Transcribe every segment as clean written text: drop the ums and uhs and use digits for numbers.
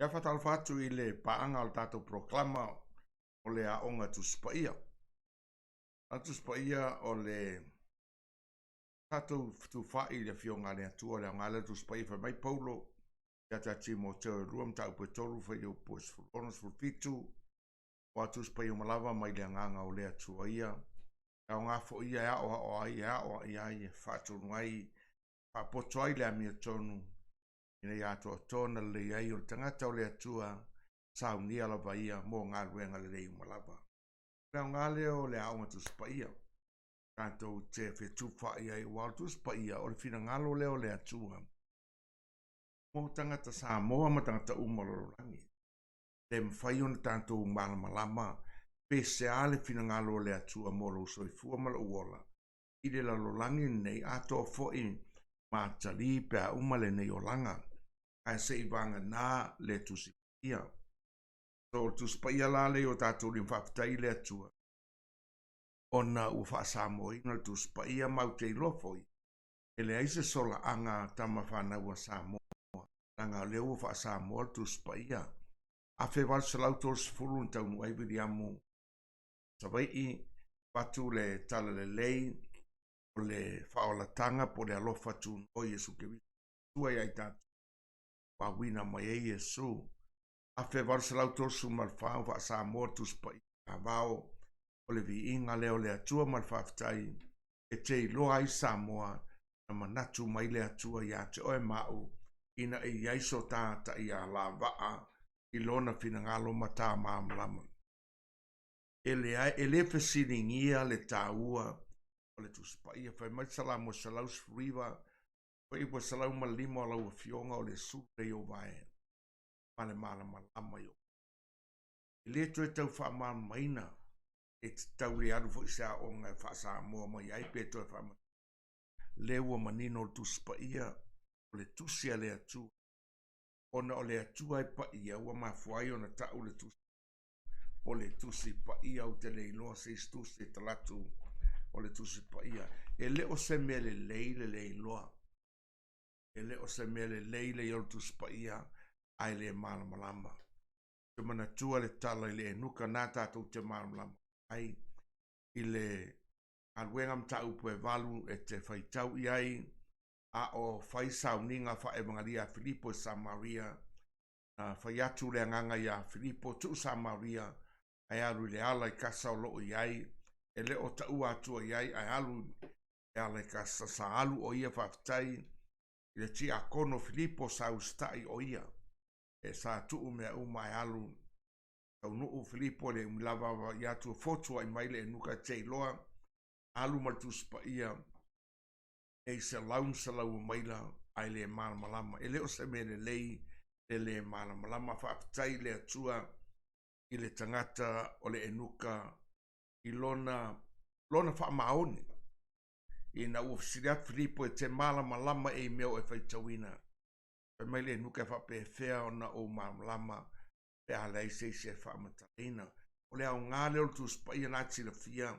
Ia faatalofa atu i le paaga o le tatou polokalama o le Aoga Tusi Paia. O le Tusi Paia o le tatou fetufaai i le Afioga a le Atua, le aoga lea o le Tusi Paia. Fai mai Paulo ia te Timoteo e 2 mataupu e 3 fuaiupu e 16 17, aua Tusi Paia uma lava mai le Agaga o le Atua ia, e aoga foi ia e aoao ai, e aoai ai, e faatonu ai, e faapoto ai le amiotonu, ina ia atoatoa ona lelei ai o le tagata o le Atua, saunia lava ia mo galuega lelei uma lava. O le aoga lea o le Aoga Tusi Paia, tatou te fetufaai ai, aua o le Tusi Paia o le finagalo lea o le Atua mo tagata Samoa ma tagata uma o le lalolagi. E le mafai ona tatou malamalama pe sea le finagalo o le Atua mo lou soifua ma lou ola i le lalolagi lenei, atoa foi ma atalii pe a uma lenei olaga, ae se i vagana le Tusi Paia. So, o le Tusi Paia la lea i o tatou lima, faafetai i le Atua ona ua faasamoaina le Tusi Paia, ma ou te iloa foi e leai se solaaga a tama fanau a Samoa, leaga o lea ua faasamoa le Tusi Paia. 1830 na taunuu ai Viliamu Savaii, avatu le talalelei o le faaolataga po o le alofa tunoa o Iesu Keriso Atua ia i tatou, ua auina mai ai Iesu. 1834 ua faasamoa le Tusi Paia Avao, o le viiga lea o le Atua ma le faafetai e te iloa ai Samoa na manatu mai le Atua ia te oe ma au ina ia i ai so ta taialavaa i lona finagalo ma ta malamalama. E leai, e le fesiligia le taua o le Tusi Paia. Fai mai le Salamo 119, fuaiupu 105, o lau Afioga o le sulu lea i ou vae ma le malamalama i ou. E le toe tau faamalamalamaina, e tatau le alu foi i se aoga e faa-Samoa mai ai pe toe faamanino. Lea ua manino le Tusi Paia, o le Tusi a le Atua, ona o le Atua e paia ua mafua ai ona tau le Tusi o le Tusi Paia. Ou te le iloa se isi tusi e talatu o le Tusi Paia. E le o se mea lelei le le iloa. E le o se mea lelei le iloa o le Tusi Paia ae le malamalama. Ou te manatua le tala i le Enuka na tatou te malamalama ai i le galuega mataupu e 8 e te faitau i ai a o fai sauniga faa-evagalia a Filipo i Samaria. Na fai atu le Agaga iā Filipo, tuu Samaria ae alu i le ala i Kasa o lo o i ai, e le o taua atua i ai, ae alu i le ala i Kasa. Sa alu o ia, faafetai i le tiakono Filipo sa usitai o ia, e sa tuu mea uma ae alu. Taunuu Filipo e le umi lava vaavaai atu ua fotuai mai le Enuka e te iloa alu ma le Tusi Paia e i selau ma selau o maila ae le malamalama. E le o se mea lelei le le malamalama. Faafetai i le Atua i le tagata o le Enuka i lona lona faamaoni. Ina ua fesili atu Filipo, e te malamalama e i mea o e faitauina? Fai mai le Enuka, e faapefea ona ou malamalama pe a leai se isi e faamatalaina? O le aoga lea o le Tusi Paia na te silafia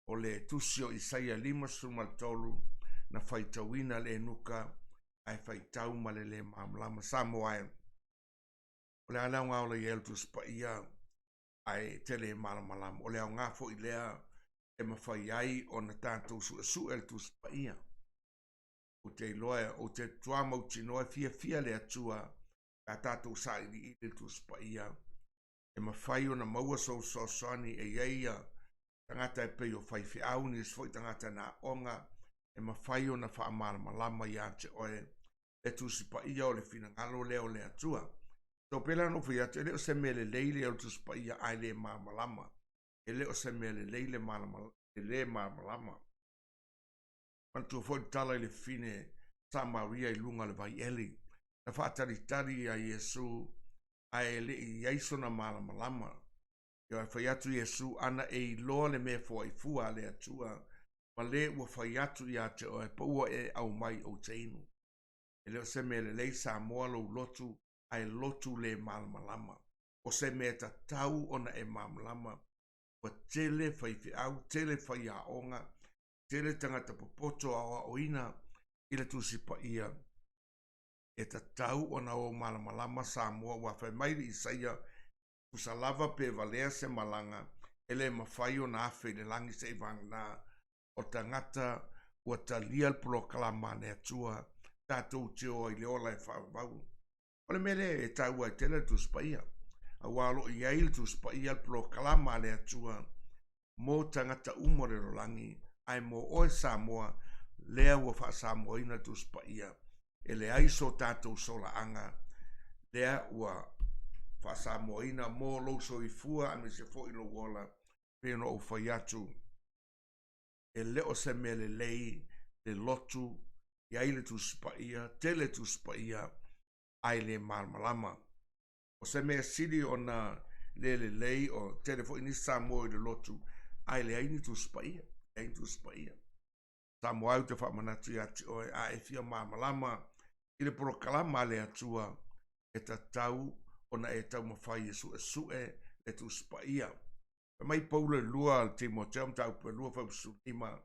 o le tusi o Isaia 53 na faitauina le Enuka ae faitau ma le le malamalama. Samoa e, o le a le aoga o la i ai o le Tusi Paia ae te le malamalama? O le aoga foi lea e mafai ai ona tatou suesue le Tusi Paia. Ou te iloa, ou te matua mautinoa e fiafia le Atua pe a tatou sailiili le Tusi Paia, e mafai ona maua sou fesoasoani. E i ai ia tagata e pei o faifeau, nisi foi tagata na aoga, e mafai ona faamalamalama ia te oe le Tusi Paia o le finagalo lea o le Atua. So pei la ona ou fai atu, e le o se mea lelei le o le Tusi Paia ae le malamalama. E le o se mea lelei le malamalama, le le malamalama. Manatua foi le tala i le fafine Samaria i luga o le vaieli. Na faatalitali ia Iesu ae le i i ai sona malamalama. Ioe, fai atu Iesu, ana e iloa le mea foai fua a le Atua, ma le ua fai atu ia te oe, pa ua e aumai ou te inu. E le o se mea lelei Samoa lou lotu ae lotu le malamalama. O se mea tatau ona e malamalama. Ua tele faifeau, tele faiaoga, tele tagata popoto aoaoina i le Tusi Paia. E tatau ona o malamalama Samoa ua fai mai le Isaia, tusa lava pe valea se malaga, e le mafai ona afe i le lagi se'i vagana o tagata ua talia le polokalama a le Atua tatou te o ai i le ola e faavavau. O le mea lea e taua ai tele le Tusi Paia, aua o lo o i ai le Tusi Paia le polokalama a le Atua mo tagata uma o le lalolagi, ae mo oe Samoa, lea ua faasamoaina le Tusi Paia. E leai so tatou solaaga, lea ua faasamoaina mo lou soifua aemaise foi lou ola, pei ona ou fai atu, e le o se mea lelei le lotu i ai le Tusi Paia, tele Tusi Paia, ae le malamalama. O se mea sili ona le lelei, o tele foi nisi Samoa i le lotu, ae leai ni Tusi Paia, leai ni Tusi Paia. Samoa e ou te faamanatu ia te oe, a e fia malamalama i le polokalama a le Atua, e tatau ona e taumafai e suesue le Tusi Paia. Fai mai Paulo i le 2 Timoteo mataupu e 2 fuaiupu 15,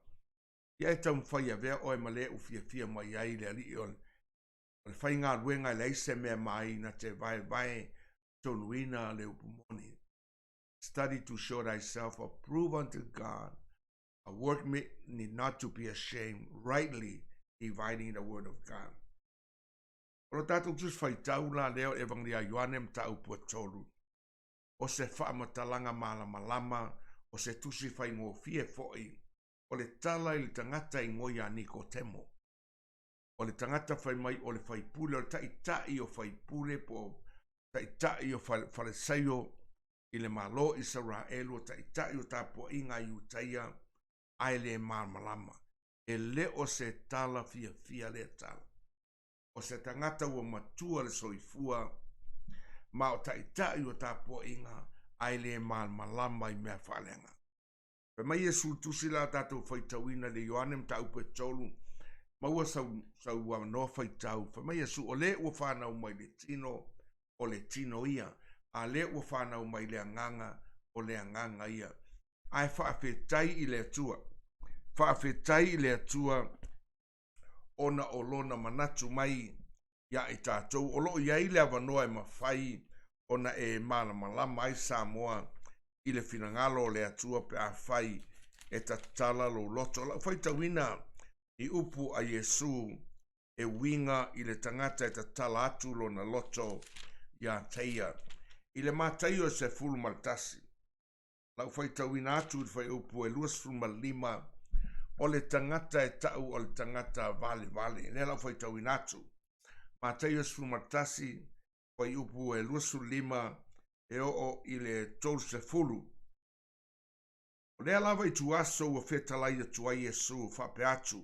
Ia e taumafai e avea oe ma le ua fiafia mai ai le Alii o le faigaluega e leai se mea mai na te vaevae tonuina le upu moni. Study to show thyself approved unto God, a workman need not to be ashamed, rightly dividing the word of God. O lo tatou tusi faitau la lea o Evangelia Ioane mataupu e 3, o se faamatalaga malamalama, o se tusi faigofie foi, o le tala i le tagata e igoa ia Nikotemo. O le tagata fai mai o le faipule, o le taitai o faipule po o taitai o Falesaio i le Malo o Isaraelu, o taitai o tapuaiga a Iutaia, ae le malamalama. E le o se tala fiafia lea tala. O se tagata ua matua le soifua ma o taitai o tapuaiga ae le malamalama i mea faaleagaga. Fai mai Iesu tusi la tatou faitauina le Ioane mataupu e 3, maua sau, sau avanoa faitau. Fai mai Iesu, o le ua fanau mai le tino, o le tino ia, a le ua fanau mai le agaga, o le agaga ia. Ae faafetai i le Atua, faafetai i le Atua ona o lona manatu mai iā i tatou, o lo o i ai le avanoa e mafai ona e malamalama ai Samoa i le finagalo o le Atua pe afai e tatala lou loto. O lau faitauina i upu a Iesu e uiga i le tagata e tatala atu lona loto iā te ia. I le Mataio e 11, lau faitauina atu i le fuaiupu e 25, o le tagata e ta'u o le tagata valevale. Lea lau faitauina atu. Mataio 11, fuaiupu e 25 e oo i le 30. O lea lava ituaso ua fetalai atu ai Iesu faapea atu,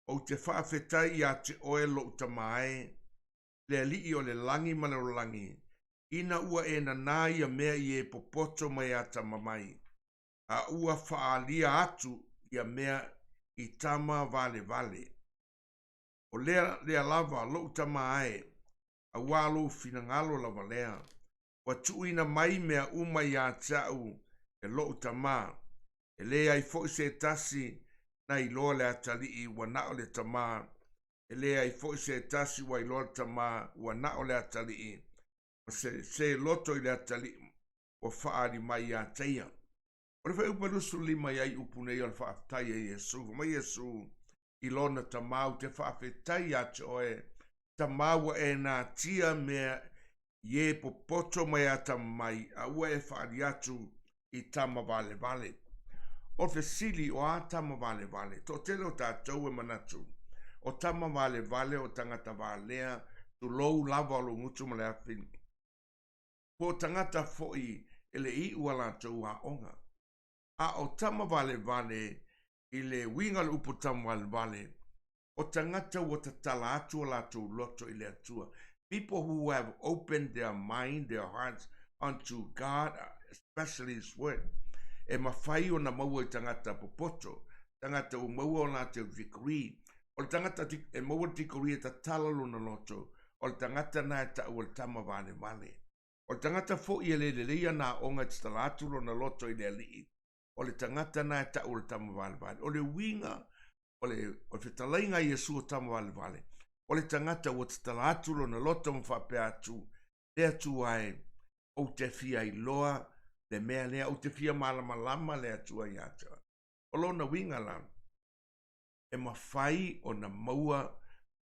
Ou te faafetai iā te oe lo'u Tama e, le Alii o le lagi ma le lalolagi, ina ua e nanā ia mea i e popoto mai atamamai, a ua faaalia atu ia mea i tama valevale. O lea lea lava lo'u Tama e, auā lou finagalo lava lea, ua tuuina mai mea uma iā te a'u e lo'u Tama, e leai foi se tasi na iloa le Atalii ua na o le Tama, e leai foi se tasi ua iloa le Tama ua na o le Atalii, ma se, se loto i le Atalii ua faaali mai iā te ia. O le fuaiupu e 25 i ai upu nei o le faafetai a Iesu. Fai mai Iesu i lona Tama, Ou te faafetai iā te oe, Tama ua e natia mea i e popoto mai atamamai, a ua e faaali atu i tama valevale. O le fesili, o a tama valevale? Toatele o tatou e manatu, o tama valevale o tagata valea, tulou lava o lou gutu ma le afi, po o tagata foi e le iu a latou aoga. A o tama valevale, i le uiga o le upu tama valevale, o tagata ua tatala atu o latou loto i le Atua. People who have opened their mind, their hearts unto God, especially His Word. E mafai ona maua i tagata popoto, tagata ua maua o latou degree. O le tagata e maua le degree e tatala lona loto, o le tagata na e ta'u o le tama valevale. O le tagata foi e le lelei ana aoga e tatala atu lona loto i le Alii, o le tagata na e ta'u o le tama valevale. O le uiga o le, o le fetalaiga a Iesu o tama valevale, O le tagata ua tatala atu lona loto ma faapea atu, Le Atua e, ou te fia iloa le mea lea, ou te fia malamalama le Atua ia te oe. O lona uiga la, e mafai ona maua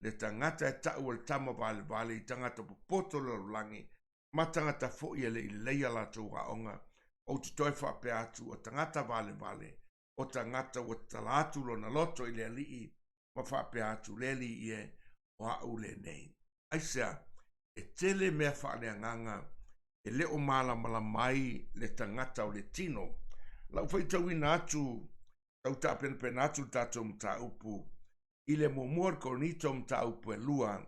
le tagata e ta'u o le tama valevale i tagata popoto o le lalolagi ma tagata foi e le i lelei a latou aoga. Ou te toe faapea atu, o tagata valevale, o tagata ua tatala atu lona loto i le Alii ma faapea atu, Le Alii e, o a'u lenei. Aisea? E tele mea faaleagaga e le o malamalama ai le tagata o le tino. Lau faitauina atu tau taapenapena atu le tatou mataupu i le muamua o le Korinito mataupu e 2,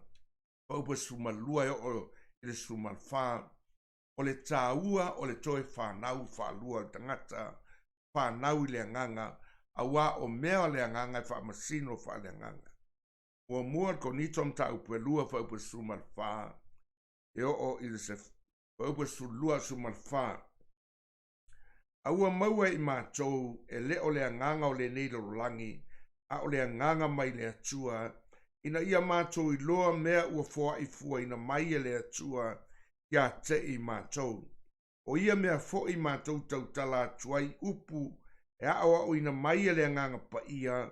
fuaiupu e 12 e oo i le 14, o le taua o le toe fanau faalua o le tagata, fanau i le agaga, auā o mea o le agaga e faamasino faaleagaga. Muamua o le Korinito mataupu e 2, fuaiupu e 14 e oo i le fuaiupu e 12 14. A ua maua e i matou, e le o le agaga o lenei lalolagi, a o le agaga mai le Atua, ina ia matou iloa mea ua foaifuaina mai e le Atua ia te i matou. O ia mea foi matou tautala atu ai upu e aoaoina mai e le Agaga Paia,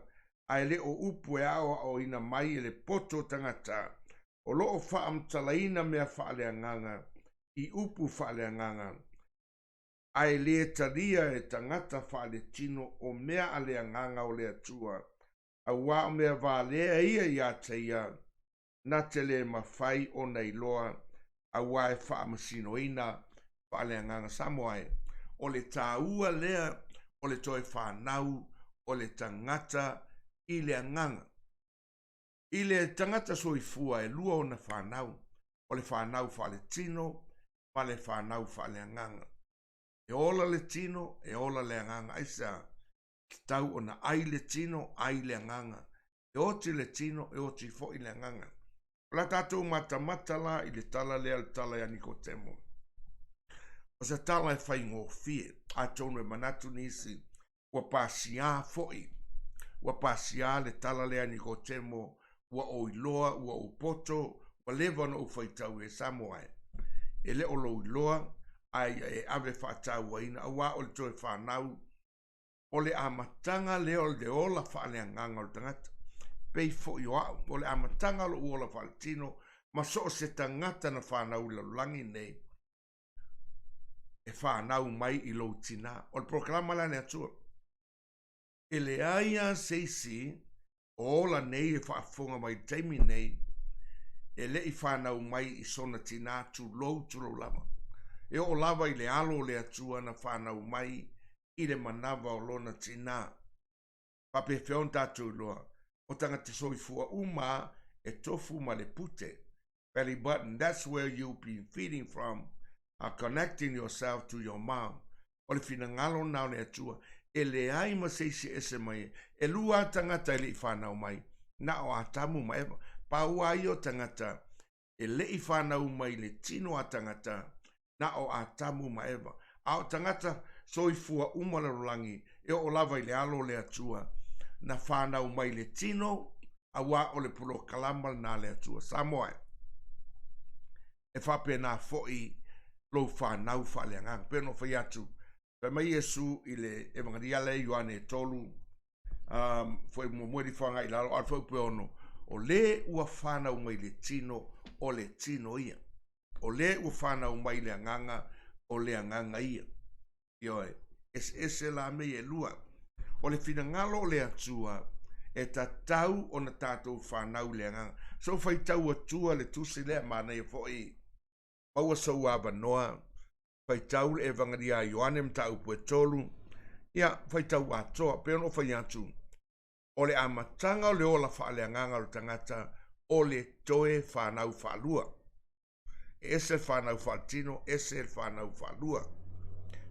a e le o upu e aoaoina mai e le poto o tagata, o lo o faamatalaina mea faaleagaga i upu faaleagaga, a e lē talia e tagata faaletino o mea a le Agaga o le Atua, auā o mea valea ia iā te ia, na te lē mafai ona iloa, auā e faamasinoina faaleagaga. Samoa e, o le tāua lea o le toe fanau o le tagata i le Agaga. I le tagata soifua e lua ona fanau, o le fanau faaletino ma le fanau faaleagaga. E ola le tino, e ola le agaga. Aisea? E tatau ona ai le tino, ai le agaga. E oti le tino, e oti foi le agaga. O la tatou matamata la i le tala lea, le tala ia Nikotemo. O se tala e faigofie, atonu e manatu nisi, ua pasiā foi, ua pasiā le tala lea a Nikotemo, ua ou iloa, ua ou poto, ua leva ona ou faitau i ai Samoa e. E le o lou iloa, ae ia e ave faatauaina, auā o le toe fanau, o le amataga lea o le ola faaleagaga o le tagata. Pei foi o a'u, o le amataga o lo'u ola faaletino, ma so o se tagata na fanau i le lalolagi nei, e fanau mai i lou tinā. O le polokalama lea a le Atua. E leai lava se isi o ola nei e faafofoga mai i le taimi nei e le i fanau mai i sona tinā, tulou, tulou lava. E oo lava i le alo o le Atua na fanau mai i le manava o lona tinā. Faapefea ona tatou iloa? O tagata soifua uma e tofu ma le pute, belly button, that's where you've been feeding from, uh, connecting yourself to your mom. O le finagalo na o le Atua, e leai ma se isi ese mai e. E lua tagata e le i whanau mai, na o Atamu ma Eva. Pau a ia o tagata, e le i whanau mai le tino a tagata, na o Atamu ma Eva. A o tagata soifua uma lalolagi, e oo lava i le alo o le Atua, na whanau mai le tino, auā o le polokalama lena a le Atua. Samoa e, e faapena foi lou whanau faaleagaga. Pei ona ou fai atu, fai mai Iesu i le Evangelia lea Ioane e 3, um, foi muamua i le agai i lalo, a o le fuaiupu e 6, o le ua whanau mai le tino, o le tino ia. O le ua fanau mai le agaga, o le agaga ia. Ioe, eseese la mea e lua. O le finagalo o le Atua, e tatau ona tatou fanau i le agaga. So faitau atua le tusi lea, manaia foi, maua sou avanoa, faitau le Evangelia a Ioane mataupu e 3, ia, faitau atoa, pei ona ou fai atu, o le amataga o le ola faaleagaga o le tagata o le toe fanau faalua. E ese le fanau faaletino, ese le fanau faalua.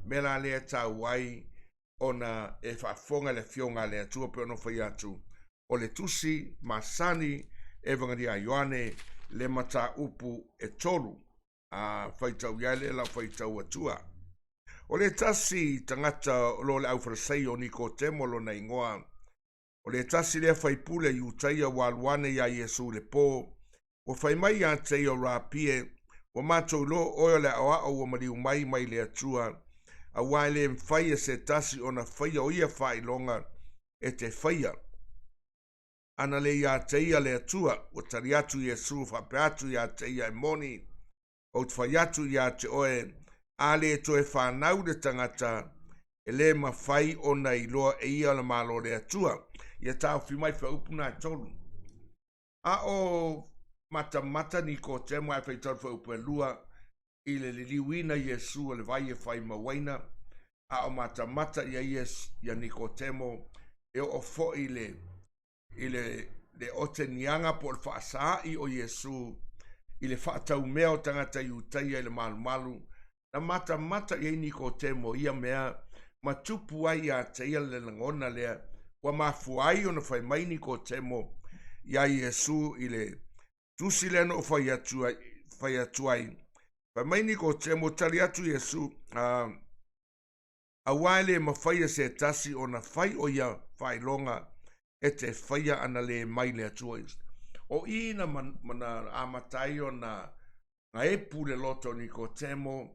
Mea la lea e taua ai ona e faafofoga le Afioga a le Atua pei ona fai atu, o le tusi masani Evangelia a Ioane le mataupu e 3. A faitau i ai le lau faitau atua. O le tasi tagata o lo le aufalesaio o Nikotemo lona igoa, o le tasi lea faipule Iutaia ua alu ane iā Iesu i le pō. Ua fai mai ia te ia o Rapie, Ua matou iloa o oe o le aoao ua maliu mai mai le Atua, auā e le mafai e se tasi ona faia o ia faailoga e te faia. Ana le ia te ia le Atua. Ua tali atu Iesu faapea atu ia te ia, E moni, ou te fai atu ia te oe, a le toe fanau le tagata, e le mafai ona iloa e ia le Malo o le Atua. Ia taofi mai fuaiupu na e tolu. A o matamata Nikotemo ae faitau le fuaiupu e lua i le liliuina Iesu o le vai e fai mauaina, a o matamata ia ia ia Nikotemo e oo foi le i le le oteniaga po o le faasāi o Iesu i le faataumea o tagata Iutaia i le malumalu, na matamata i ai Nikotemo i ia mea ma tupu ai ia te ia le lagona lea ua mafua ai ona fai mai Nikotemo iā Iesu i le tusi lea na ou fai atu ai, fai atu ai. Fai mai Nikotemo, tali atu Iesu, uh, auā e le mafai e se tasi ona fai o ia faailoga e te faia ana le mai le Atua. O i na, na amata ai ona gaepu le loto o Nikotemo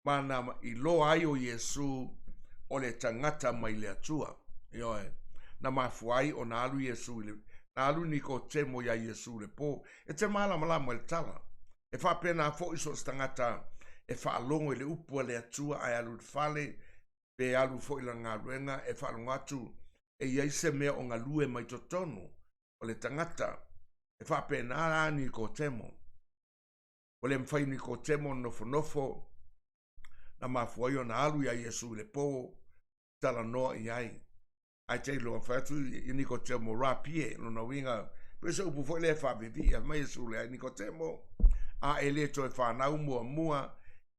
ma na iloa ai o Iesu o le tagata mai le Atua. Ioe, na mafua ai ona alu Iesu i le, na alu Nikotemo iā Iesu i le po, e te malamalama i le tala. E faapena foi so o se tagata e faalogo i le upu a le Atua ae alu i le fale, pe alu foi i lana galuega, e faalogo atu e i ai se mea o galue mai totonu o le tagata. E faapena la Nikotemo. Ua le mafai e Nikotemo ona nofonofo, na mafua ai ona alu iā Iesu i le po, talanoa i ai. Ae te iloa, fai atu i Nikotemo, Rapie, lona uiga, pei o se upu foi lea e faavivii, fai mai Iesu, Leai Nikotemo, a e le toe fanau muamua,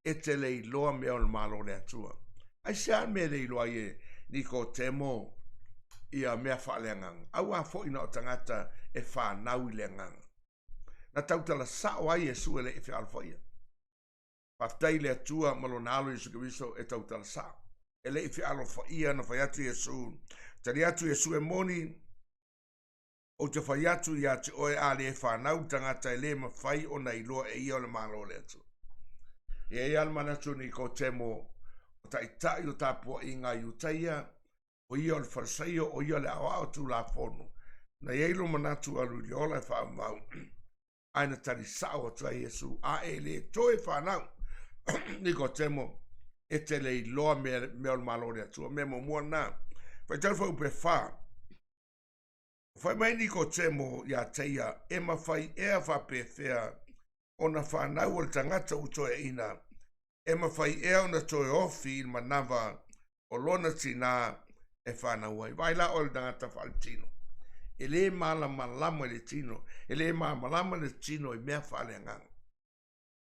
e te le iloa mea o le Malo o le Atua. Aisea le mea e le iloa ai e Nikotemo ia mea faaleagaga? Auā foi na o tagata e fanau i le agaga. Na tautala sao ai Iesu e le i fealofaia. Faafetai i le Atua ma Lona Alo Iesu Keriso e tautala sao. E le i fealofaia na fai atu Iesu, Tali atu Iesu e moni, ou te fai atu ia te oe a le fanau le tagata e le mafai ona iloa e ia o le Malo o le Atua. E i ai lava le manatu o Nikotemo, o taitai o tapuaiga a Iutaia, o ia o le Farisaio, o ia o le aoao Tulafono. Na i ai lo manatu alu i le ola e faamau, ae na tali sao atu ai Iesu, a e le toe fanau. Nikotemo, e te le iloa mea, mea o le Malo o le Atua. Mea muamua lena. Faitau fuaiupu e fa. Fai mai Nikotemo iā te ia, e mafai ea faapefea ona fanau o le tagata ua toeaina, e mafai ea ona toe ofi i le manava o lona tinā e fanau ai. Vaai la oe le tagata faaletino, e le malamalama i le tino, e le malamalama le tino i mea faaleagaga.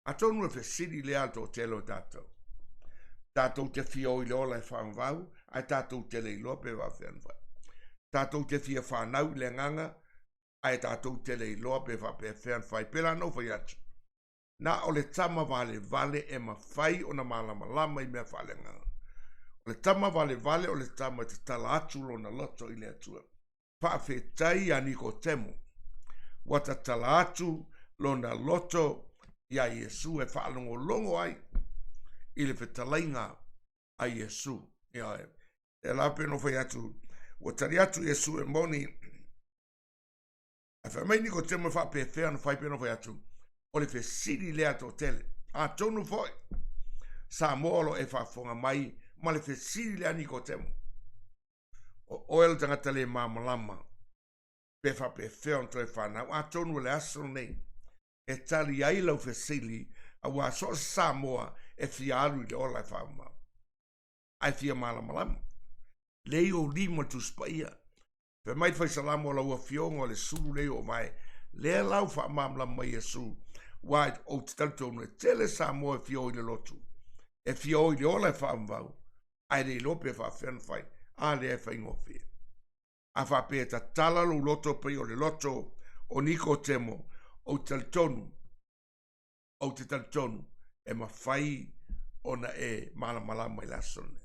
Atonu e fesili lea a le toatele o tatou. Tatou te fia o i le ola e faavavau, ae tatou te le iloa pe faafefea ona fai. Tatou te fia fanau i le agaga, ae tatou te le iloa pe faapefea ona fai. Pēlā na ou fai atu, na o le tama valevale e mafai ona malamalama i mea faaleagaga. O le tama valevale o le tama e tatala atu lona loto i le Atua. Faafetai iā Nikotemo, ua tatala atu lona loto iā Iesu e faalogologo ai i le fetalaiga a Iesu. Ioe. E la pe no fai atu, ua tali atu Iesu e moni, ae fai mai Nikotemo e faapefea ona fai pe no fai atu, o le fesili lea toatele. Atonu foi, Samoa o lo o e faafofoga mai ma le fesili lea Nikotemo. O oe o le tagata le malamalama pe faapefea ona toe fanau. Atonu o le aso lenei e tali ai lau fesili auā so o se Samoa e fia alu i le ola e faamama ae fia malamalama. Lei ou lima le Tusi Paia. Fai mai le Faisalamo o lau Afioga o le sulu lea i ou vae, lea la ua faamalamalama mai Iesu, aua ou te talitonu e tele Samoa e fia o i le lotu, e fia o i le ola e faamavau, ae le iloa pe faafefea ona fai, a lea e faigofie. A faapea e tatala lou loto pei o le loto o Nikotemo, ou te talitonu, ou te talitonu e mafai ona e malamalama i le aso lenei.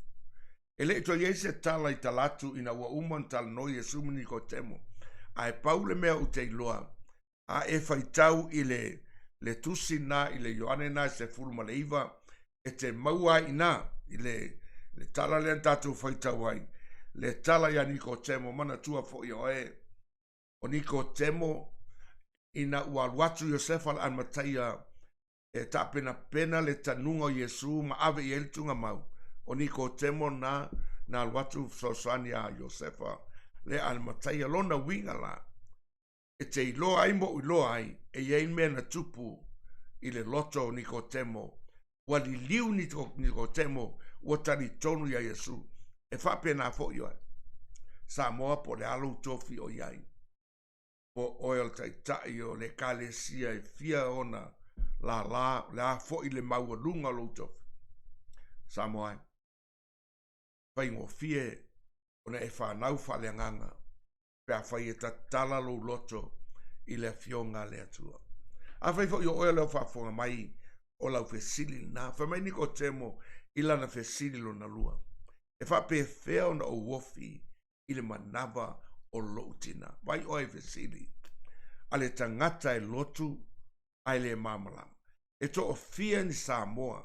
E le i toe i ai se tala i tala atu ina ua uma ona talanoa Iesu ma Nikotemo, ae pau le mea ou te iloa, A e faitau i le, le tusi na i le Ioane na e 19, e te maua ai i ina i le, le tala lea na tatou faitau ai, le tala ia Nikotemo, manatua foi oe, o Nikotemo ina ua alu atu Iosefa le Arimataia e taapenapena le tanuga o Iesu ma ave i ai le tugamau, o Nikotemo na na alu atu fesoasoani a Iosefa le Arimataia. Lona uiga la, e te iloa ai ma ou iloa ai, e i ai mea na tupu i le loto o Nikotemo. Ua liliu Nikotemo, ua talitonu iā Iesu. E faapena foi oe, Samoa, po o le a lou tofi o i ai, po o oe o le taitai o le ekalesia e fia ona lālā, o le a foi le maualuga o lou tofi, Samoa e, faigofie ona e fanau faaleagaga pe afai e tatala lou loto i le Afioga a le Atua. Afai foi o oe o lea o faafofoga mai, o lau fesili lena. Fai mai Nikotemo i lana fesili lona lua, E faapefea ona ou ofi i le manava o lou tina? Vai oe i fesili a le tagata e lotu ae le malamalama. E toafia ni Samoa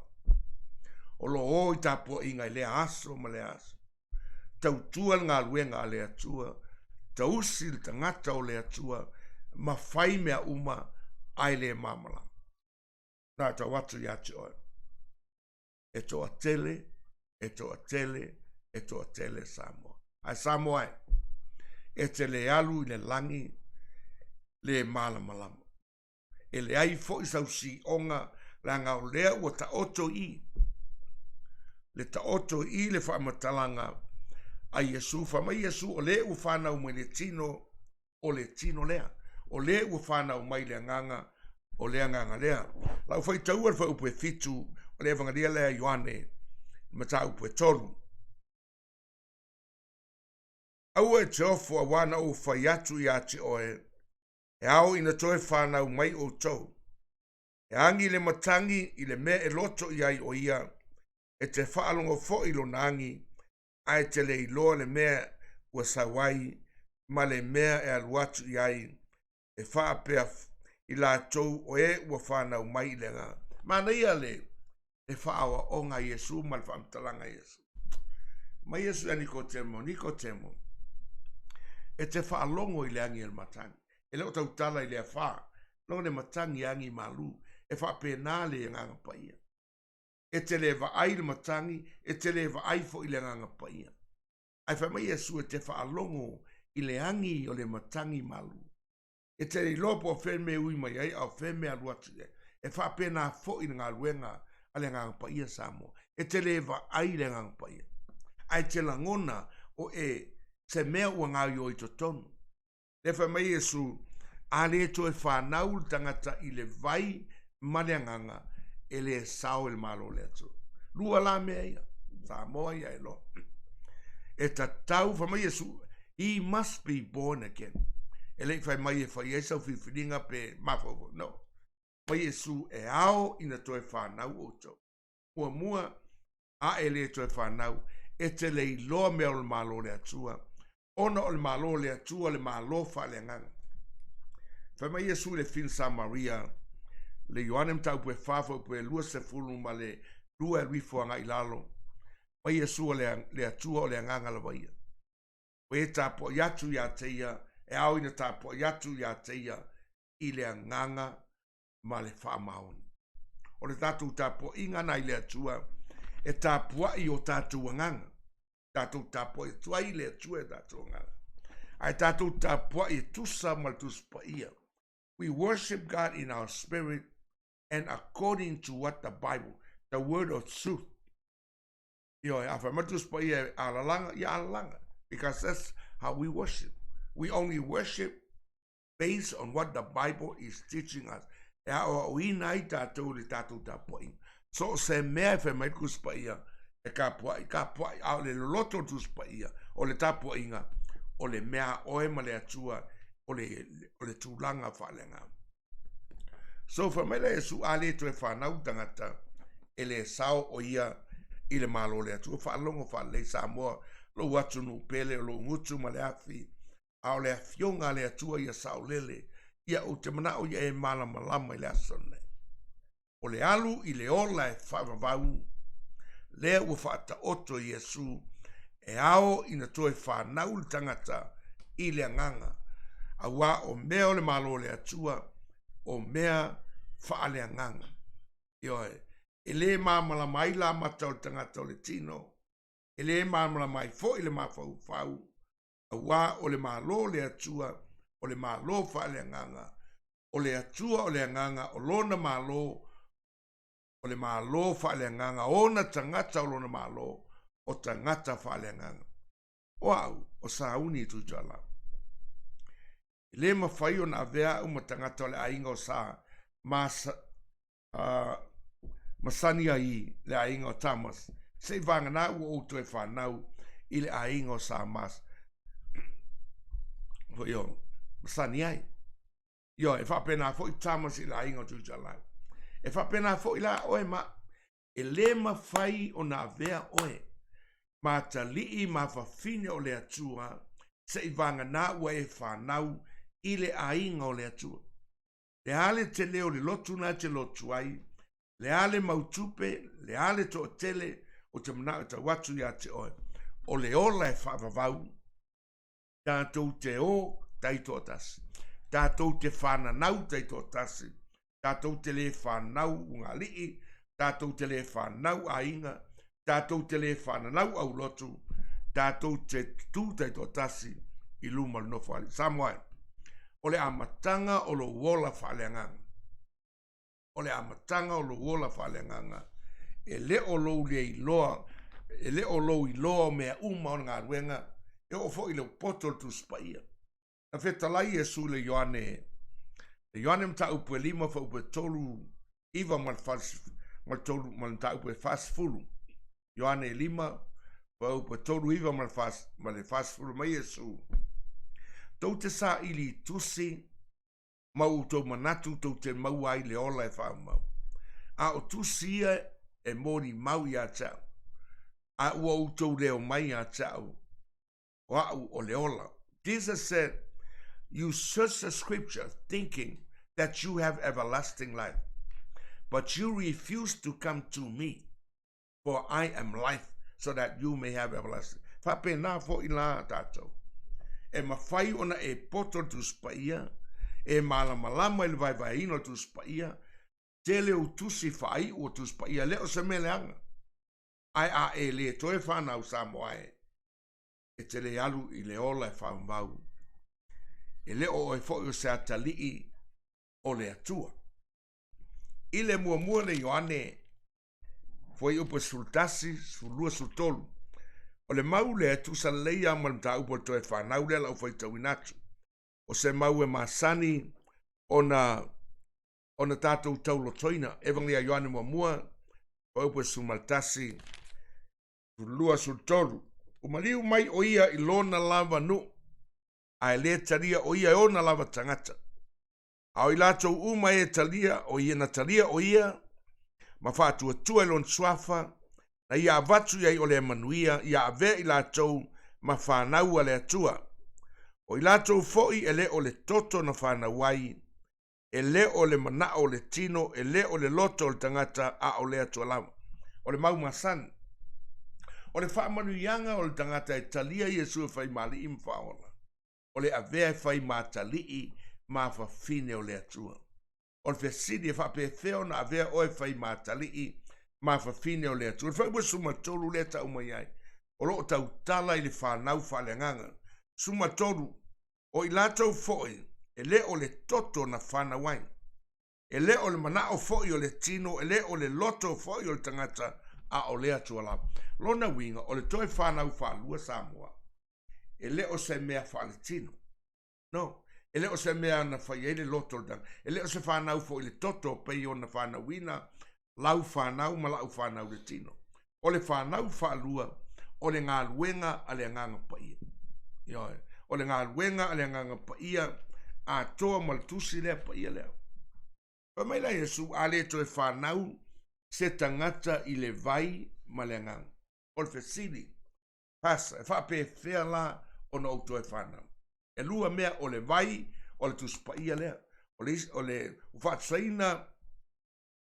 o lo o i tapuaiga i lea aso ma lea aso. Tautua le galuega a le Atua, tausi le tagata o le Atua ma fai mea uma ae le malamalama. Na tau atu ia te oe. E toatele, e toatele, e toatele Samoa. Ae Samoa e, e te le alu i le lagi le malamalama. E leai foi sau si'oga leaga o lea ua taoto i i le taoto i i le faamatalaga a Iesu. Fai mai Iesu, o le ua fanau mai le tino, o le tino lea. O le ua fanau mai le agaga, o le agaga lea. Lau faitaua le fuaiupu e 7 o le Evangelia lea a Ioane, mataupu e 3. Aua e te ofo auā na ou fai atu ia te oe, e ao ina toe fanau mai outou. E agi le matagi i le mea e loto i ai o ia, e te faalogo foi lona agi, ae e te le iloa le mea ua sau ai ma le mea e alu atu i ai, e faapea i latou o e ua fanau mai i le agaga. Manaia le le faaoaoga a Iesu ma le faamatalaga a Iesu. Mai Iesu ia Nikotemo, Nikotemo, e te faalogo i le agi a le matagi. E le o tautala i le afā, logo le matagi agi malū, e faapena le agaga paia. E te le vaai le matagi, e te le vaai foi le agaga paia. Ae fai mai Iesu e te faalogo i le agi o le matagi malū. E te le iloa po o fea le mea e ui mai ai a o fea le mea e alu atu i ai. E faapena foi le galuega a le Agaga Paia Samoa. E te le vaai le Agaga Paia, ae te lagona o e se mea ua gaoioi i totonu. Lea fai mai Iesu, a le toe fanau le tagata i le vai ma le agaga, e le sao i le Malo o le Atua. Lua la mea ia, Samoa ia e loa. E tatau, fai mai Iesu, he must be born again. E le i fai mai e fai ai sau filifiliga pe mafaufau. No. Mai Iesu e ao ina toe fanau outou. Muamua, a e le toe fanau, e te le iloa mea o le Malo o le Atua, ona o le Malo o le Atua le Malo faaleagaga. Fai mai Iesu i le fili Samaria, le Ioane mataupu e 4 fuaiupu e 22 ma le 2 e alu ifo agai i lalo. Mai Iesu o le, le Atua o le agaga lava ia. O e tapuai atu ia te ia, e ao ina tapuai atu ia te ia i le agaga ma le faamaoni. O le tatou tapuaiga na i le Atua, e tapuai o tatou agaga. Tatou tapuai atu ai i le Atua e tatou agaga. Ae tatou tapuai e tusa ma le Tusi Paia. We worship God in our spirit and according to what the Bible, the word of truth. Ioe, a fai mai le Tusi Paia e alalaga, ia alalaga. Because that's how we worship. We only worship based on what the Bible is teaching us. E aoaoina ai tatou i le tatou tapuaiga. So o se mea e fai mai le Tusi Paia, e kapuai, kapuai, a o le loloto o le Tusi Paia, o le tapuaiga, o le mea a oe ma le Atua, o le, o le tulaga faaleagaga. So fai mai la Iesu, a le toe fanau tagata, e le sao o ia i le Malo o le Atua. Faalogo faalelei Samoa, lou atunuu pele, o lou gutu ma le afi, a o le afioga a le Atua ia saolele. Ia, ou te manao ia e malamalama i le aso lenei. O le alu i le ola e faavavau, lea ua faataoto e Iesu e ao ina toe fanau le tagata i le agaga, auā o mea o le Malo o le Atua, o mea faaleagaga. Ioe, e le malamalama ai la mata o le tagata o le tino, e le malamalama ai foi le mafaufau, auā o le Malo o le Atua, o le Malo faaleagaga, o le Atua o le agaga, o Lona Malo, o le Malo faaleagaga, o ona tagata o Lona Malo, o tagata faaleagaga. O au, o Sauni Tuitoalau. E le mafai ona avea au ma tagata o le aiga o Sa ma masani ai le aiga o Thomas, se i vagana ua ou toe fanau i le aiga o Sa Mas, foi o masani ai. Ioe, e faapena foi Thomas i le aiga o Tuitoalau. E faapena foi la oe ma e le mafai ona avea oe ma atalii ma fafine o le Atua se i vagana ua e fanau i le aiga o le Atua. Le a le tele o le lotu na e te lotu ai, le a le mau tupe, le a le toatele, ou te manao e tau atu ia te oe, o le ola e faavavau, tatou te o taitoatasi, tatou te fananau taitoatasi, tatou te le fanau ulugalii, tatou te le fanau aiga, tatou te le fananau aulotu, tatou te tutū taitoatasi i luma o le Nofoalii. Samoa e, o le amataga o lou ola faaleagaga, o le amataga o lou ola faaleagaga, e le o lou le iloa, e le o lou iloa o mea uma o le galuega, e oo foi i le poto o le Tusi Paia. Na fetalai Iesu i le Ioane, le Ioane mataupu e 5 fuaiupu e 3, 9 ma le ma le 3 ma le mataupu e 40. Ioane 5 fuaiupu e 3, 9 ma le ma le 40 mai Iesu. Tou te saili i tusi ma ua outou manatu tou te maua ai le ola e faaumau. A o tusi ia e molimau ia te au, a ua outou le omai ia te au, o au o le ola. Jesus said, You search the scripture thinking that you have everlasting life, but you refuse to come to me, for I am life, so that you may have everlasting. Faapena foi la tatou. E mafai ona e poto le Tusi Paia, e malamalama i le vaevaeina o le Tusi Paia, tele ou tusi faaiu o Tusi Paia, le o se mea leaga. Ae a e le toe fanau Samoa e, e te le alu i le ola e faaumau. E le o oe foi o se atalii o le Atua. I le muamua le Ioane fuaiupu e 11, 12, 13, o le mau lea e tusa lelei lava ma le mataupu o le toe fanau lea lau faitauina atu. O se mau e masani ona ona tatou taulotoina. Evagelia Ioane muamua, fuaiupu e 11, 23. Ua maliu mai ʻo ia i lona lava nuu, a e lē talia ʻo ia e ona lava tagata. A o i latou uma e talia ʻo ia, na talia ʻo ia ma faatuatua i lona suafa, na ia avatu i ai o le manuia, ia avea i latou ma fanau a le Atua. O i latou foi e le o le toto na fanau ai, e le o le manao o le tino, e le o le loto o le tagata, a o le Atua lava. O le mau masani. O le faamanuiaga o le tagata e talia Iesu e fai ma alii ma faaola, o le avea e fai ma atalii ma fafine o le Atua. O le fesili e faapefea ona avea oe e fai ma atalii ma fafine o le Atua. O le fuaiupu 13 lea e tau mai ai, o lo o tautala i le fanau faaleagaga. 13, O i latou foi e le o le toto na fanau ai, e le o le manao foi o le tino, e le o le loto foi o le tagata, a o le Atua lava. Lona uiga, o le toe fanau faalua Samoa, e le o se mea faaletino. No. E le o se mea na fai ai le loto o le tagata. E le o se fanau foi i le toto pei ona fanauina lau fanau ma la'u fanau le tino. O le fanau faalua, o le galuega a le Agaga Paia. Ioe. O le galuega a le Agaga Paia atoa ma le tusi lea paia lea. Fai mai la Iesu, a le toe fanau se tagata i le vai ma le Agaga. O le fesili, Pastor, e faapefea la ona ou toe fanau? E lua mea, o le vai, o le Tusi Paia lea. O le, o le ua faatusaina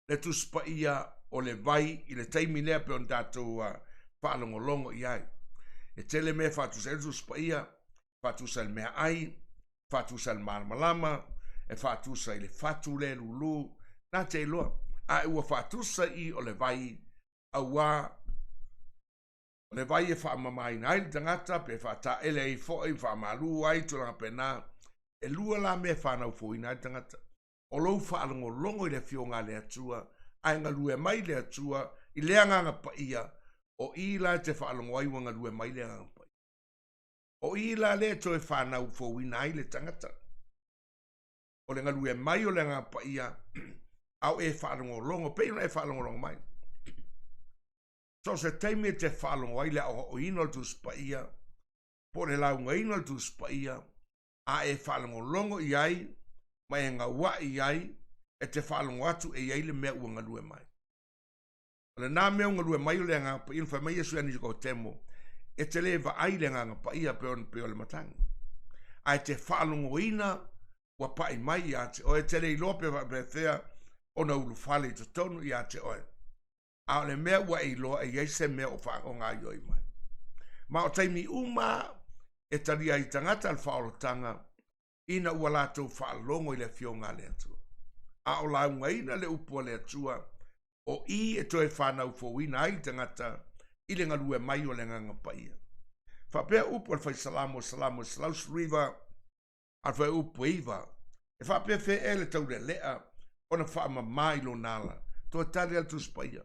le Tusi Paia o le vai i le taimi lea pei ona tatou faalogologo i ai. E tele mea e faatusa ai le Tusi Paia, faatusa i le meaai, faatusa i le malamalama, e faatusa i le fatu lea e lulu, na te iloa. Ae ua faatusa i o le vai, auā o le vai e faamamaina ai le tagata, pe faataele ai foi, faamalu ai, tulaga pena. E lua la mea e fanau fouina ai le tagata. O lou faalogologo i le Afioga a le Atua, ae galue mai le Atua i le Agaga Paia, o i la e te faalogo ai ua galue mai le Agaga Paia. O i la lea e toe fanau fouina ai le tagata. O le galue mai o le Agaga Paia, a o e faalogologo, pei ona e faalogologo mai. So o se taimi e te faalogo ai le aoaoina o le Tusi Paia, po o le laugaina o le Tusi Paia, a e faalogologo i ai ma e gauaʻi i ai, e te faalogo atu e i ai le mea ua galue mai. O lena mea ua galue mai o le Agaga Paia, na fai mai Iesu ia Nikotemo, e te le vaai i le Agaga Paia pei o, pei o le matagi, ae te faalogoina ua pai mai ia te oe, e te le iloa pe faapefea ona ulufale i totonu ia te oe. A o le mea ua e iloa e i ai se mea o faagaioi mai. Ma o taimi uma e talia ai tagata le faaolataga ina ua latou faalogo i le Afioga a le Atua. A o laugaina le upu a le Atua, o i e toe fanau fouina ai le tagata i le galue mai o le Agaga Paia. Faapea upu a le Fai Salamo, Salamo 119, a le fuaiupu e 9, E faapefea ea le taulelea ona faamama i lona ala? Toe tali a le Tusi Paia,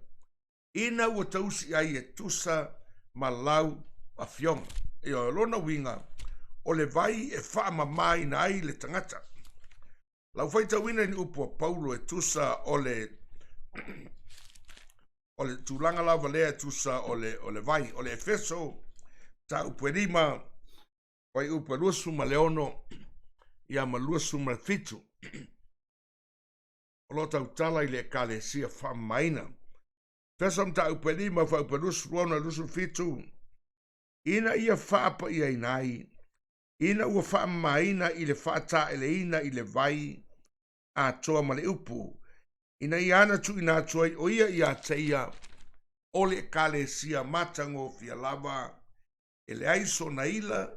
Ina ua tausi ai e tusa ma lau afioga. Ioe, o lona uiga, o le vai e faamamaina ai le tagata. Lau faitauina i ni upu a Paulo e tusa o le o le tulaga lava lea e tusa o le, o le vai. O le Efeso, mataupu e 5, fuaiupu e 26 ia ma 27. O lo o tautala i le Ekalesia faamamaina. Efeso mataupu e 5, fuaiupu e 26 27, ina ia faapaiaina ai, ina ua faamamaina i le faataeleina i le vai atoa ma le upu, ina ia ana tuuina atu ai o ia ia te ia o le Ekalesia matagofie lava, e leai sona ila,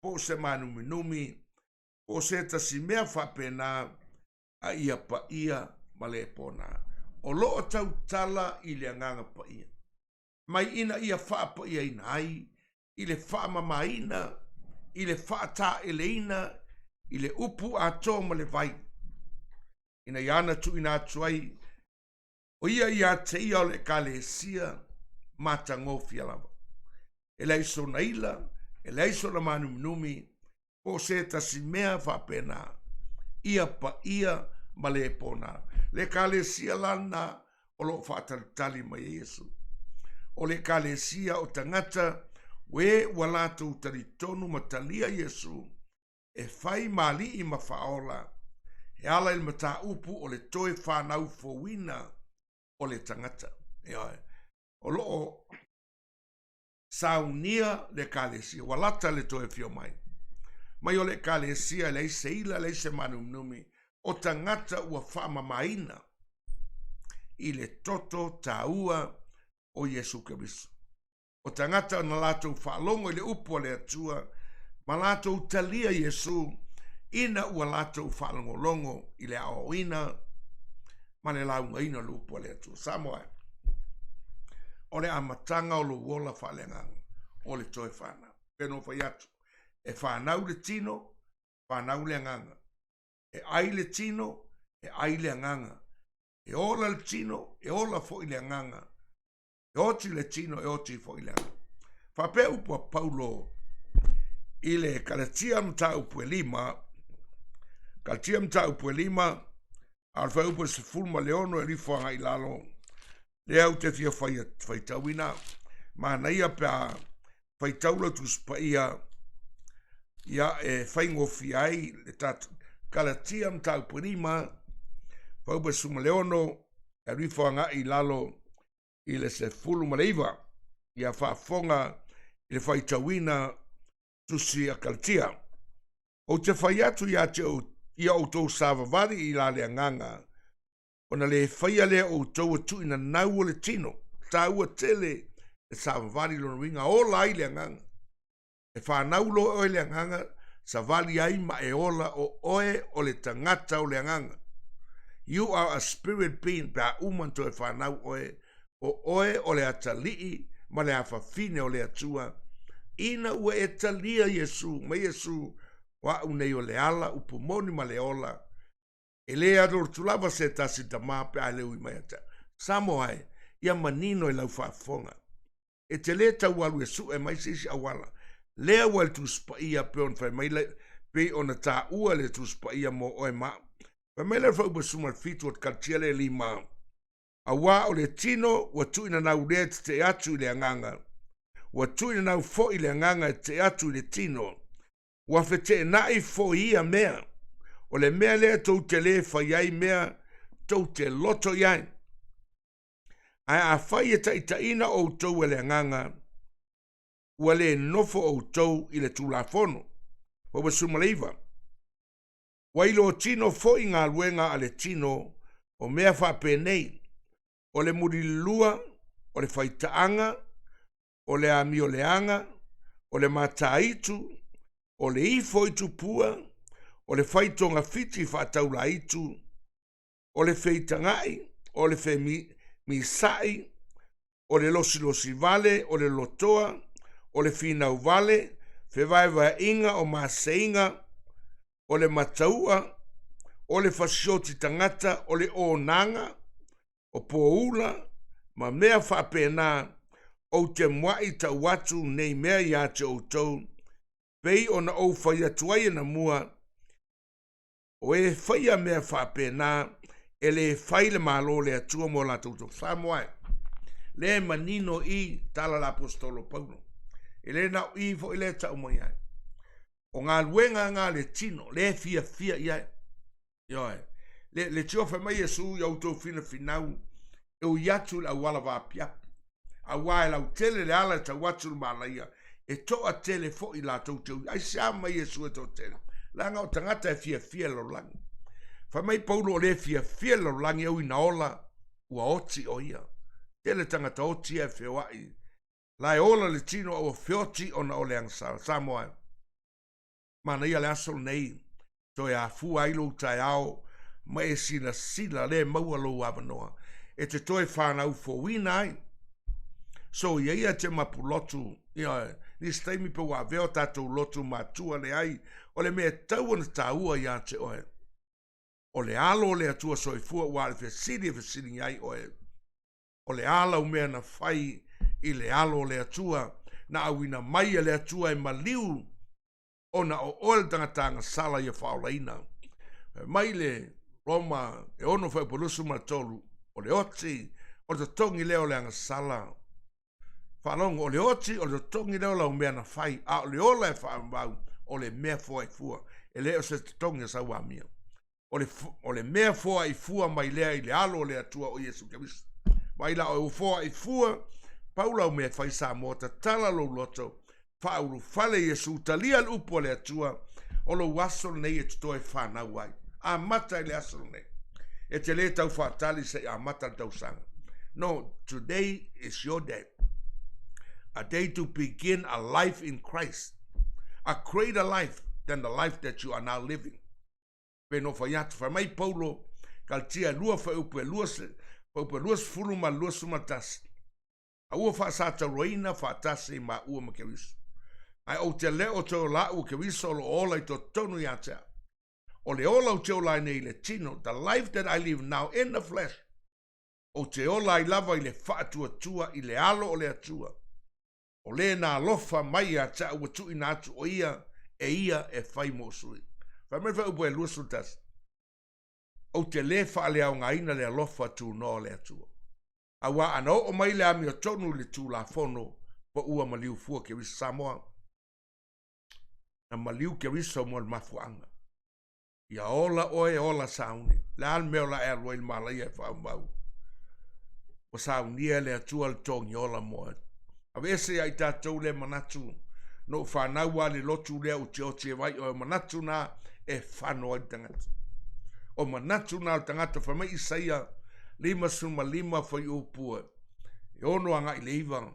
po o se mānuminumi, po o se tasi mea faapena, a ia paia ma le pona. O lo o tautala i le Agaga Paia, mai ina ia faapaiaina ai, i le faamamaina, i le faataeleina, i le upu atoa ma le vai, ina ia ana tuuina atu ai o ia ia te ia o le Ekalesia matagofie lava. E leai sona ila, e leai sona mānuminumi, po o se tasi mea faapena, ia paia ma le pona. Le Ekalesia lana o lo o faatalitali mai e Iesu. O le Ekalesia o tagata e ua latou talitonu ma talia Iesu e fai ma alii ma faaola e ala i le mataupu o le toe fanau fouina o le tagata. Ioe. O lo o saunia le Ekalesia, ua lata le toe afio mai. Mai o le Ekalesia e leai se ila, leai se mānuminumi, o tagata ua faamamaina i le toto taua o Iesu Keriso. O tagata na latou faalogo i le upu a le Atua ma latou talia Iesu ina ua latou faalogologo i le aoaoina ma le laugaina o le upu a le Atua. Samoa e, o le amataga o lou ola faaleagaga o le toe fanau. Pei ona ou fai atu, e fanau le tino, fanau le agaga. E ai le tino, e ai le agaga. E ola le tino, e ola foi le agaga. E oti le tino, e oti foi le agaga. Faapea upu a Paulo i le Kalatia mataupu e 5, Kalatia mataupu e 5, a o le fuaiupu e 16 e alu ifo agai i lalo, lea ou te fia faitauina, manaia pe a faitau lau Tusi Paia, ia e faigofie ai le tatou Kalatia mataupu e 5, fuaiupu e 16, e alu ifo agai i lalo i le 19, ia faafofoga i le faitauina tusi a Kalatia. Ou te fai atu ia te Ia outou savavali i la le agaga, ona le faia lea o outou o tuuinanau o le tino. Taua tele le savavali lona uiga ola ai le agaga. E fanau loa oe i le agaga, savali ai ma e ola o oe o le tagata o le agaga. You are a spirit being pe a uma ona toe fanau oe, o oe o le atalii ma le afafine o le Atua, ina ua e talia Iesu, mai Iesu, o a'u nei o le ala, upu moni ma le ola, e le alu atu lava se tasi tama pe a le ui mai ia te au. Samoa e, ia manino i lau faafofoga. E te lē tau alu e suʻe mai se isi auala. Lea ua i le Tusi Paia pei ona fai mai le, pei ona taua le Tusi Paia mo oe ma a'u. Fai mai lea o le Fuaiupu 17 o Kalatia le lima, Auā o le tino ua tuuinanau lea e tetee atu i le agaga, ua tuuinanau foi le agaga e tetee atu i le tino, ua feteenai foi ia mea. O le mea lea tou te lē fai ai mea tou te loto i ai. Ae afai e taitaiina outou e le Agaga, ua lē nofo outou i le Tulafono. Fuaiupu 19. Ua iloa tino foi galuega a le tino o mea faapenei, o le mulilua, o le faitaaga, o le amioleaga, o le mataitu, o le ifo i tupua, o le fai togafiti faataulaitu, o le feitagaʻi, o le femisaʻi, o le losilosi vale, o le lotoa, o le finau vale, fevaevaeaiga o maseiga, o le matauʻa, o le fasioti tagata, o le onaga, o poula, ma mea faapena, ou te muaʻi tau atu nei mea iā te outou, pei ona ou fai atu ai anamua, O e faia mea faapena, e lē fai le Malo o le Atua mo latou tofi. Samoa e, lea e manino i tala a le Aposetolo Paulo. E le na o i foi lea e tau mai ai. O galuega na a le tino, lea e fiafia i ai. Ioe. Le, le tio fai mai Iesu ia outou finafinau e ui atu i le auala vaapiapi. Auā e lautele le ala e tau atu i le manaia, e toatele foi latou te ui. Aisea mai Iesu e toatele? Leaga o tagata e fiafia i le lalolagi. Fai mai Paulo o le fiafia i le lalolagi e ui ina ola, ua oti o ia. Tele tagata oti ia e feoai. La e ola le tino a ua feoti ona o le agasala. Samoa e. Manaia le aso lenei, toe afua ai lou taeao ma e silasila le maua lou avanoa e te toe fanau fouina ai. So ia ia te mapu lotu, ioe, nisi taimi pe ua avea o tatou lotu matua, leai, o le mea e tatau ona taua ia te oe, o le alo o le Atua soifua ua le fesili e fesiligia ai oe, o le a lau mea na fai i le alo o le Atua, na auina mai e le Atua e maliu ona o oe le tagata agasala ia faaolaina. Fai mai le Roma e 6 fuaiupu 23, o le oti o le totogi lea o le agasala. Faalogo, o le oti o le totogi lea o lau mea na fai, a o le ola e faavavau, o le mea foaifua. E le o se totogi o sau amio. O le, o le mea foaifua mai lea i le alo o le Atua o Iesu Keriso. Vaai la oe ua foaifua, pau lau mea e fai Samoa, tatala lou loto, faaulufale Iesu, talia le upu a le Atua, o lou aso lenei e te toe fanau ai. Amata i le aso lenei. E te lē tau faatali se i amata le tausaga. No, today is your day. A day to begin a life in Christ. A greater life than the life that you are now living. Pei ona fai atu, fai mai Paulo, Kalatia e lua fuaiupu e lua, fuaiupu e 20 ma le 21, a ua faasatauaina faatasi maua ma Keriso. Ae ou te le o toe ola a'u o Keriso o lo o ola i totonu ia te au. O le ola ou te ola ai nei i le tino, the life that I live now in the flesh, ou te ola ai lava i le faatuatua i le alo o le Atua, o le na alofa mai ia te au ua tuuina atu o ia e ia e fai mo sui. Fai mai le fuaiupu e 21, Ou te lē faaleaogaina le alofa tunoa o le Atua. Auā ana oo mai le amiotonu i le Tulafono, po ua maliu fua Keriso Samoa. Na maliu Keriso mo le mafuaaga. Ia ola oe, ola sauni. Le a le mea o le a e alu ai i le malaia e faaumau? Ua saunia e le Atua le togi ola mo oe. Aveese ia i tatou lea manatu. Na ou fanau lava i le lotu lea ou te oti e vai oe. O manatu na e fano ai le tagata. O manatu na o le tagata, fai mai Isaia 55 fuaiupu e 6 agai i le 9,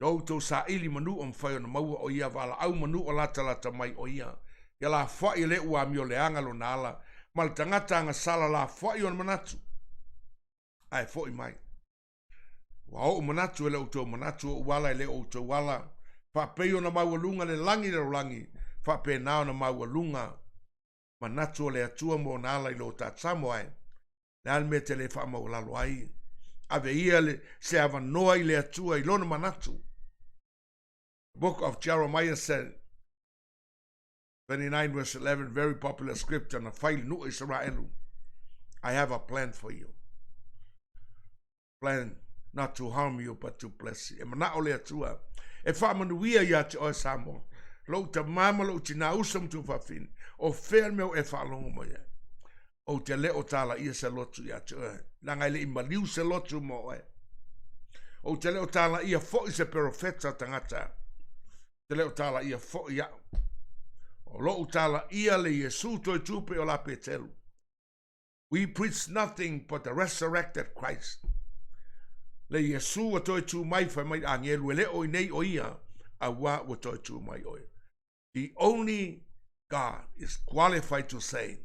Lo outou saili manu o mafai ona maua o ia, valaau manu o latalata mai o ia. Ia lafoai e le ua amio leaga lona ala, ma le tagata agasala lafoai ona manatu, ae foi mai. Ua ou manatu e le outou manatu, ou ala e le outou ala, faapei ona maualuga le lagi i le lalolagi, faapena ona maualuga manatu o le Atua mo ona ala i lo ta Samoa e. Le a le mea e te le faamaualalo ai? Ave ia le, se avanoa i le Atua i lona manatu. The book of Jeremiah said, 29 verse 11, very popular scripture, na fai le nuu Israelu. I have a plan for you. Plan not to harm you but to bless you. E manao le Atua e faamanuia ia te oe Samoa. Lou tamā ma lou tinā uso ma tuafafine, o fea le mea o e faalogo mai ai? Ou te le o talaia se lotu ia te oe, leaga e le i maliu se lotu mo oe. Ou te le o talaia foi se perofeta tagata. Ou te le o talaia foi au. O lou talaia le Iesu toe tu pei o la Petelu. We preach nothing but the resurrected Christ. Le Iesu ua toe tu mai fai mai agelu e le o i nei o ia, auā ua toe tu mai o ia. The only God is qualified to say,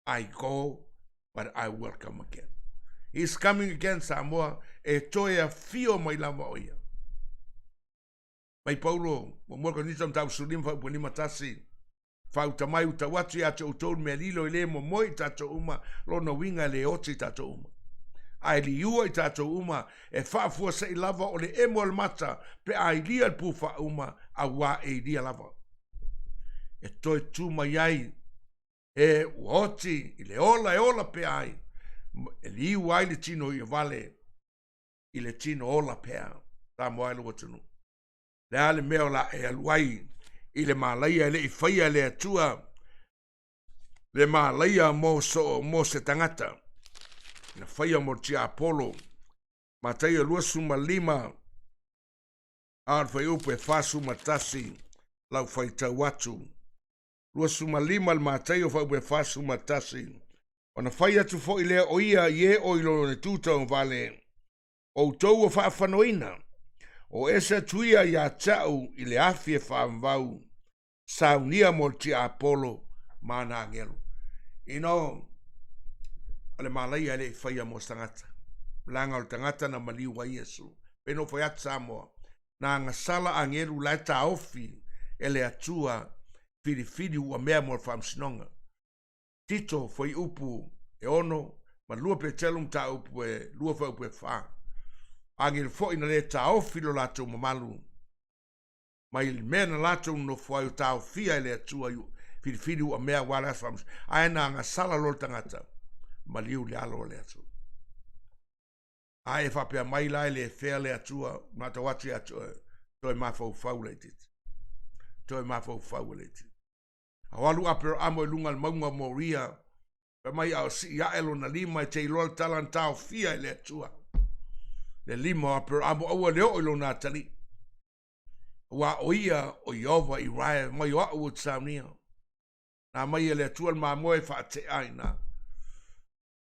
I go, but I will come again. He's coming again, Samoa, e toe afio mai lava o ia. Mai Paulo, muamua Korinito mataupu 15 fuaiupu 51, Whauta mai utau atu ia te outou le mea lilo e le momoe i tatou uma, lona uiga e le oti i tatou uma. A e liua i tatou uma, e faafuasei lava o le emo o le mata pe a ilia le pū faauma, auā e ilia lava. E toe tū mai ai e ua oti i le ola e ola pea ai, e liua ai le tino ia vale i le tino ola pea. Samoa e lou atunuu. Le a le mea o la e alu ai i le malaia e le i faia e le Atua le malaia mo, so, mo se tagata. Na faia mo le tiapolo. Mataio 25, a o le fuaiupu e 41 lau faitau atu. 25 le Mataio fuaiupu e 41. Ona fai atu foi lea o ia i e o i lona tu taugavale, outou ua faafanoina, o ese atu ia ia te au i le afi e faavavau, saunia mo le tiapolo ma ana agelo. You know, o le malaia e le i faia mo se tagata. Leaga o le tagata na maliu ai Iesu. Pei na ou fai atu Samoa, na agasala agelu la e taofi e le Atua filifili ua mea mo le faamasinoga. Tito fuaiupu e 6 ma 2 Petelu mataupu e 2 fuaiupu e 4. Agelu foi na le taofi lo latou mamalu mai le mea na latou nonofo ai o taofia e le Atua i filifili ua mea aua le aso faamasino. Ae na agasala loa le tagata, maliu le alo o le Atua. A e faapea mai la e le fea le Atua, matau atu ia te oe, toe mafaufau laitiiti. Toe mafaufau e laitiiti. A o alu Aperaamo i luga o le mauga o Moria, fai mai a o sii ae lona lima e te iloa le tala na taofia e le Atua. Le lima o Aperaamo aua le oo i lona atalii. Aua o ia o Ieova i Rae mai o au ou te saunia. Na mai e le Atua le mamoe e faatea ai na.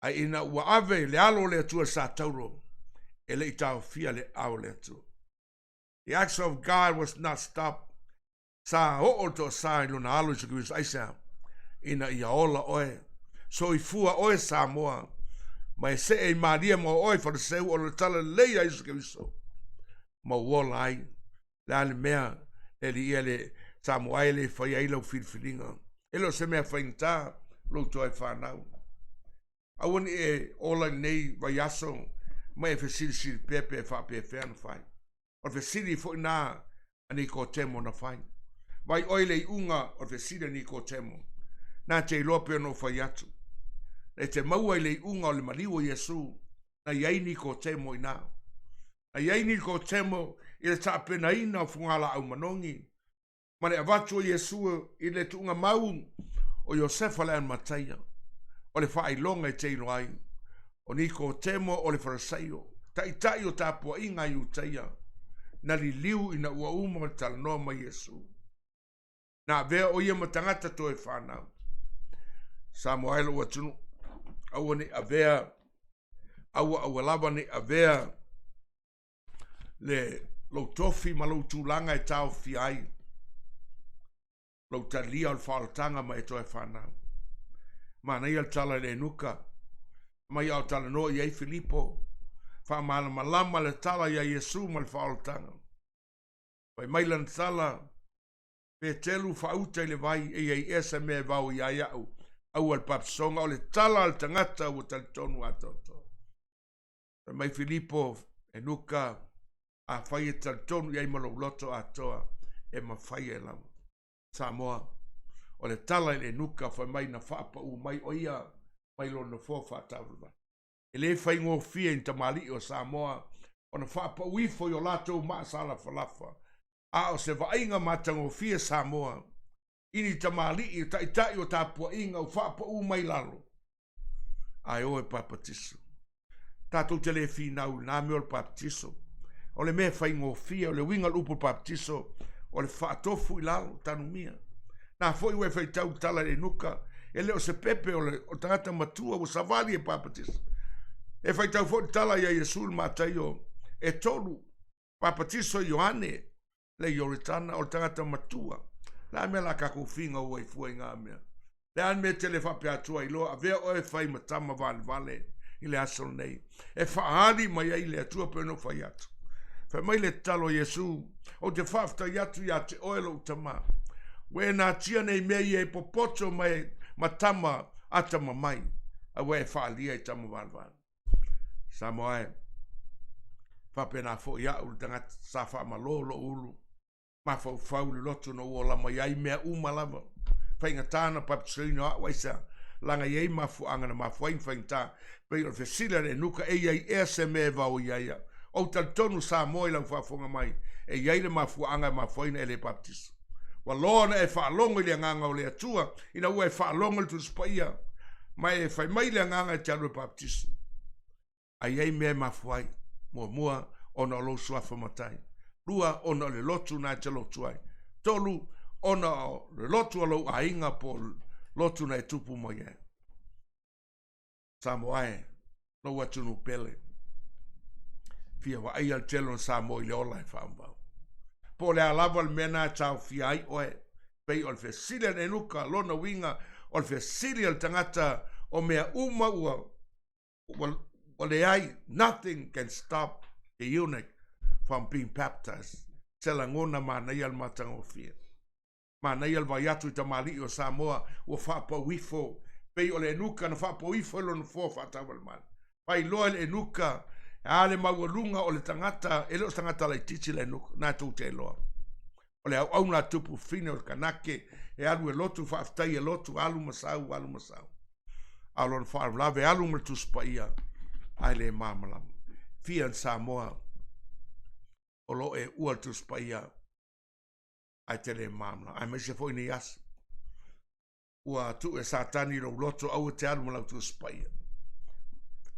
Ae ina ua ave le alo o le Atua i sa tauro, e le i taofia le ao o le Atua. The acts of God was not stopped. Sa oo le toasa i lona alo Iesu Keriso aisea? Ina ia ola oe. Soifua oe Samoa. Ma e see i malie mo oe Faleseu o le tala lelei a Iesu Keriso. Ma u ola ai. Le a le mea le alii ia le Samoa e le fai ai lau filifiliga. E le o se mea faigata lou toe fanau. Aua ne i e ola i lenei vaiaso ma e fesilisili pea pe faapefea ona fai. O le fesili foi na a Nikotemo na fai. Vai oe le iuga o le fesili a Nikotemo. Na te iloa pei ona ou fai atu. E te maua i le iuga o le maliu o Iesu, na i ai Nikotemo i ina. Na i ai Nikotemo i le tapenaina o fugalaau manogi ma le avatu o Iesu i le tuuga mau o Iosefa le Arimataia, o le faailoga e te iloa ai, o Nikotemo o le Farisaio, taitai o tapuaiga a Iutaia. Na liliu ina ua uma ona talanoa ma Iesu. Na avea ʻo ia ma tagata toe fanau. Samoa e lou atunuu, aua ne i avea, aua aua lava ne i avea le lou tofi ma lou tulaga e taofia ai lou talia o le faaolataga ma e toe fanau. Manaia le tala i le Enuka, mai a o talanoa i ai Filipo, faamalamalama le tala iā Iesu ma le faaolataga. Fai mai lana tala, Petelu faauta i le vai, e i ai ea se mea e vaoia ai au, aua le papsoga, o le tala a le tagata ua talitonu atoatoa. Fai mai Filipo, Enuka, afai e talitonu i ai ma lou loto atoa, e mafai e lava. Samoa, o le tala i le Enuka, fai mai na faapaū mai ʻo ia mai lona nofoa faatauvalevale. E le faigofie i ni tamalii o Samoa ona faapaū ifo i o latou maa salafalafa, a o se vaaiga matagofie Samoa i ni tamalii o taitai o tapuaiga ua faapaū mai lalo, ae o e papatiso. Tatou te le finau i lena mea o le papatiso. O le mea faigofie, o le uiga o le upu papatiso, o le faatofu i lalo, tanumia. Na foi ua e faitau i le tala i le Enuka, e le o se pepe o le tagata matua ua savali e papatiso. E faitau foi le tala ia Iesu i le Mataio e tolu, papatiso Ioane, le Ioritana, o le tagata matua. Le a mea la tatou finau ai fua i na mea? Le a le mea e te le faapea atu ai loa, avea oe e fai ma tama valevale i le aso lenei, e faaali mai ai le Atua pei ona ou fai atu. Fai mai le tatalo a Iesu, ou te faafetai atu ia te oe lou Tama, ua e natia nei mea ia e popoto ma e ma tama atamamai, a ua e faalia i tama valevale. Samoa e, faapena foi au le tagata sa faamalo lou ulu mafaufau i le lotu na ou ola mai ai mea uma lava. Faigata na baptisoina o au aisea? Laga e i ai mafuaaga na mafua ai na faigata. Pei o le fesili a le Enuka, e i ai ea se mea e vaoia ai au? Ou talitonu Samoa i lau faafofoga mai, e i ai le mafuaaga e mafua ai na e le baptiso. Ua loa ona e faalogo i le Agaga o le Atua, ina ua e faalogo i le Tusi Paia, ma e fai mai le Agaga e te alu e baptiso. A i ai mea e mafua ai, muamua, ona o lou suafa matai. Lua, ona o le lotu na e te lotu ai. Tolu, ona o le lotu a lou aiga po o le lotu na e tupu mai ai. Samoa e, lou atunuu pele. Fia vaaia le tele o Samoa i le ola e faaauau. Po o le a lava le mea na e taofia ai oe, pei o le fesili a le Enuka, lona uiga o le fesili a le tagata o mea uma ua ua leai, nothing can stop the eunuch from being baptized. Se lagona manaia le matagofie. Manaia le vaai atu i tamalii o Samoa ua faapau ifo, pei o le Enuka na faapau ifo i lona nofoa faatauvalemale. Faailoa i le Enuka, e a le maualuga o le tagata, e le o se tagata laitiiti le Enuka, na tou te iloa. O le auauna a Tupu Fine o le Kanake, e alu e lotu, faafetai e lotu, alu ma sau, alu ma sau. A o lona faalavelave, alu ma le Tusi Paia, ae le malamalama. Fia in Samoa, o lo o e ua le Tusi Paia, ae te le malamalama, aemaise foi nei aso. Ua tuu e Satani i lou loto, aua te alu ma lau Tusi Paia.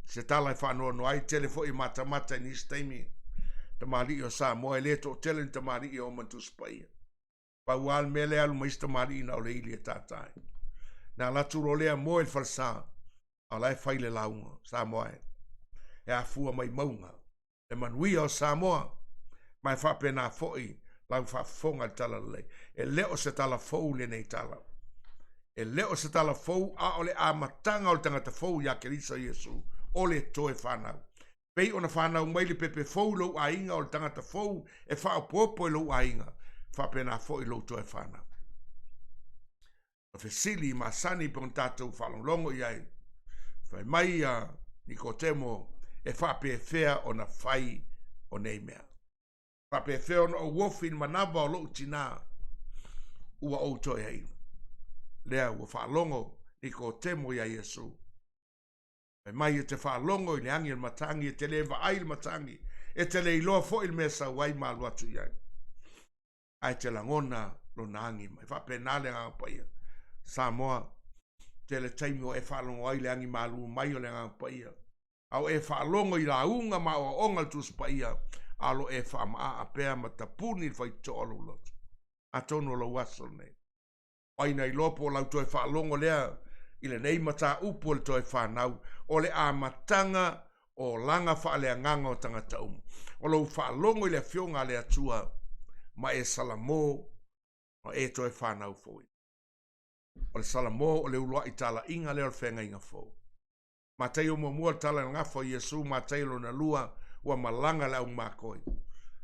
Se tala e faanoanoa ai, tele foi e matamata i nisi taimi, tamalii o Samoa, e le toatele ni tamalii e o ma ni Tusi Paia. Pau lava le mea lea e alu ma isi tamalii na o le ili e tātā ai. Na alu atu loa lea moe i le falesa, a o la e fai le lauga, Samoa e, e afua mai mauga, le manuia o Samoa, ma e faapena foi lau faafofoga i le Talalelei. E le o se tala fou lenei tala. E le o se tala fou, a o le amataga o le tagata fou ia Keriso Iesu, o le toe fanau. Pei ona fanau mai le pepe fou i lou aiga, o le tagata fou e faaopoopo i lou aiga, faapena foi lou toe fanau. O fesili masani pe ona tatou faalogologo i ai, fai mai a Nikotemo e faapefea ona fai o nei mea. Faapefea ona ou ofi i le manava o lou tinā ua ou toeaina. Lea ua faalogo Nikotemo iā Iesu. Fai mai e te faalogo i le agi o le matagi, e te le vaai i le matagi, e te le iloa foi le mea e sau ai ma alu atu i ai. Ae te lagona lona agi mai. Faapena le Agaga Paia. Samoa, tele taimi o e faalogo ai le agi malū mai o le Agaga Paia. A o e faalogo i lauga ma aoaoga a le Tusi Paia, A o lo o e faamaaa pea ma tapuni le faitotoa o lou loto. Atonu o lou aso lenei. O ai na iloa po o lau toe faalogo lea i lenei mataupu o le toe fanau, o le amataga o olaga faaleagaga o tagata uma. O lou faalogo i le Afioga a le Atua ma e salamo ma e toe fanau foi. O le salamo o le uluai talaiga lea o le feagaiga fou. Mataio muamua le tala i le gafa o Iesu, Mataio lona lua, ua malaga le aumakoi.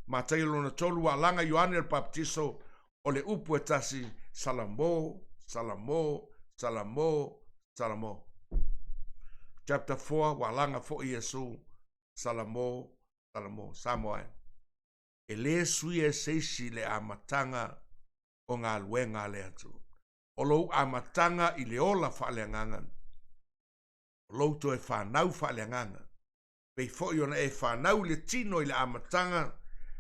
Mataio lona tolu, ua alaga Ioane o le Papatiso, o le upu e tasi, Salamo, Salamo, Salamo, Salamo. Chapter 4, ua alaga foi Iesu, Salamo, Salamo. Samoa e. E le suia e se isi le amataga o galuega a le Atua. O lou amataga i le ola faaleagaga, o lou toe fanau faaleagaga. Pei foi ona e fanau i le tino i le amataga,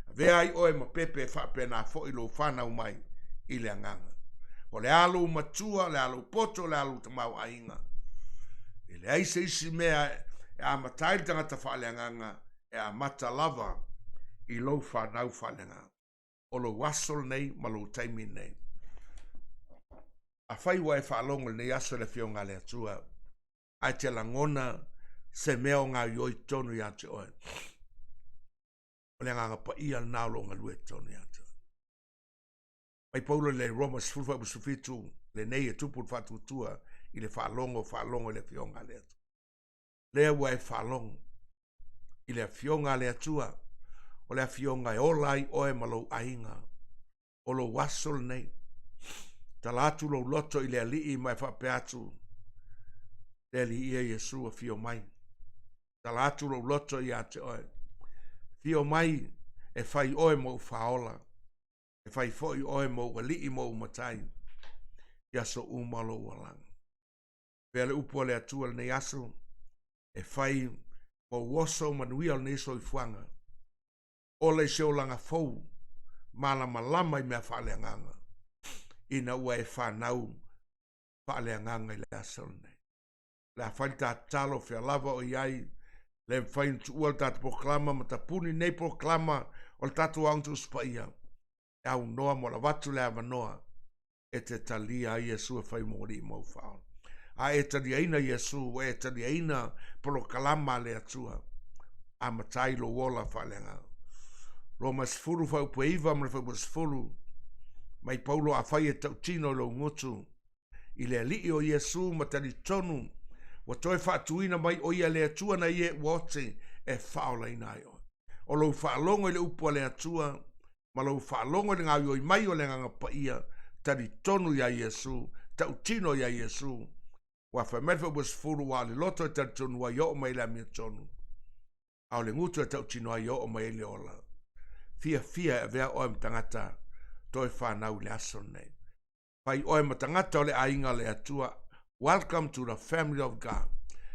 avea ai oe ma pepe e faapena foi lou fanau mai i le agaga. O le a lou matua, o le a lou poto, o le a lou tamaoaiga. E leai se isi mea e amata ai le tagata faaleagaga, e amata lava i lou fanau faaleagaga. O lou aso lenei ma lou taimi lenei. Afai ua e faalogo i lenei aso i le Afioga a le Atua, ae te lagona se mea o gaoioi tonu ia te oe, o le Agaga Paia lena o lo o galue tonu ia te oe. Mai Paulo i le Roma 10:17, lenei e tupu le faatuatua i le faalogo, faalogo i le Afioga a le Atua. Lea ua e faalogo i le Afioga a le Atua, o le Afioga e ola ai oe ma lou aiga, o lou aso lenei. Tala atu lou loto i le Alii ma e faapea atu, Le Alii ia Iesu, afio mai. Tala atu lou loto ia te oe. Afio mai e fai oe mou faaola, e fai foi oe mou alii mou matai, i aso uma o lou olaga. Pea le upu a le Atua lenei aso, e fai mou oso manuia o lenei soifuaga. Ola i se olaga fou, malamalama i mea faaleagaga, ina ua e fanau faaleagaga i le aso lenei. O le a fai le ta tatalo fea lava o i ai, le mafai ona tuua le tatou polokalama ma tapuni nei polokalama o le tatou Aoga Tusi Paia, e aunoa mo le avatu le avanoa e te talia ai Iesu e fai mo alii ma ou faaola. A e taliaina Iesu, ua e taliaina polokalama a le Atua, amata ai lou ola faaleagaga. Roma 10 fuaiupu e 9 ma le fuaiupu 10, mai Paulo afai e tautino i lou gutu i le Alii o Iesu ma talitonu ua toe faatuina mai o ia le Atua na ia ua ote e faaolaina ai oe. O lou faalogo i le upu a le Atua ma lou faalogo i le gaoioi mai o le Agaga Paia, talitonu iā Iesu, tautino iā Iesu. Ua fai mai le fuaiupu 10, Ua o le loto e talitonu ai e oo mai i le amiotonu, a o le gutu e tautino ai e oo mai ai le ola. Fiafia e avea oe ma tagata toe fanau i le aso lenei. Fai oe ma tagata o le aiga o le Atua. Welcome to the family of God.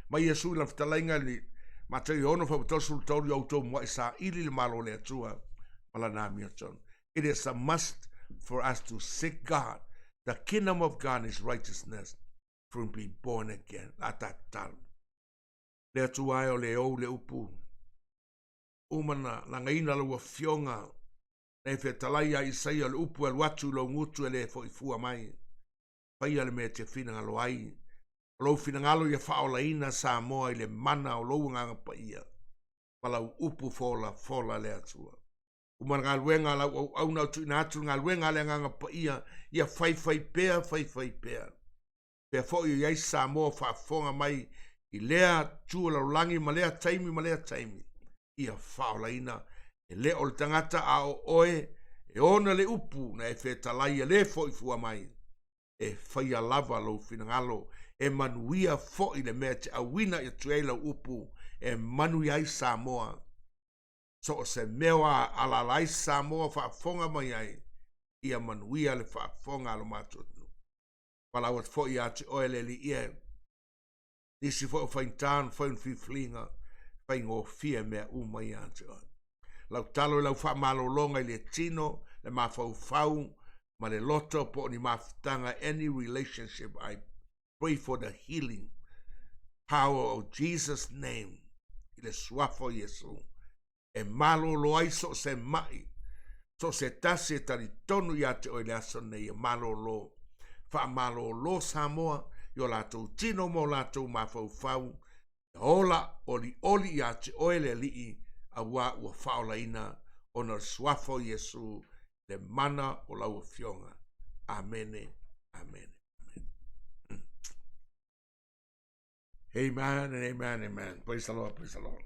Mai Iesu i lana fetalaiga i le Mataio 6 fuaiupu 33, Ia outou mua'i saili le Malo o le Atua ma lana amiotonu. It is a must for us to seek God, the kingdom of God and his righteousness through being born again. La ta tatalo. Le Atua e o le ou le upu. Uma na lagaina lau afioga Na e fetalai ia Isaia o le upu e alu atu i lou gutu e le foi fua mai. Faia le mea e te finagalo ai. O lou finagalo ia faaolaina Samoa i le mana o lou Agaga Paia ma lau upu folafola le Atua. Uma le galuega a lau auauna o tuuina atu le galuega a le Agaga Paia ia faifai pea, faifai pea. Pea foi o i ai Samoa o faafofoga mai i lea tu o lalolagi ma lea taimi ma lea taimi, ia faaolaina e le o le tagata a o oe e ona le upu na e fetalai e le foi fua mai. E faia lava lou finagalo e manuia foi le mea e te auina atu ai lau upu e manuia ai Samoa. So o se mea o alaala ai Samoa faafofoga mai ai, ia manuia le faafofoga a lo matou atunuu. Valaau atu foi ia te oe le Alii e. Nisi foi o faigata ona fai ona filifiliga, faigofie mea uma ia te oe. Lau tatalo i lau faamalologa i le tino, le mafaufau, ma le loto po o ni mafutaga, any relationship, I pray for the healing power of Jesus name, i le suafa o Iesu. E malolo ai so o se maʻi, so o se tasi e talitonu iā te oe i le aso lenei e malolo. Faamalolo Samoa i o latou tino ma o latou mafaufau, ia ola olioli iā te oe le Alii, auā ua faaolaina ona o le Suafa o Iesu i le mana o lau Afioga. Amene. Amene. Amene. Amen and amen, amen. Praise the Lord, praise the Lord.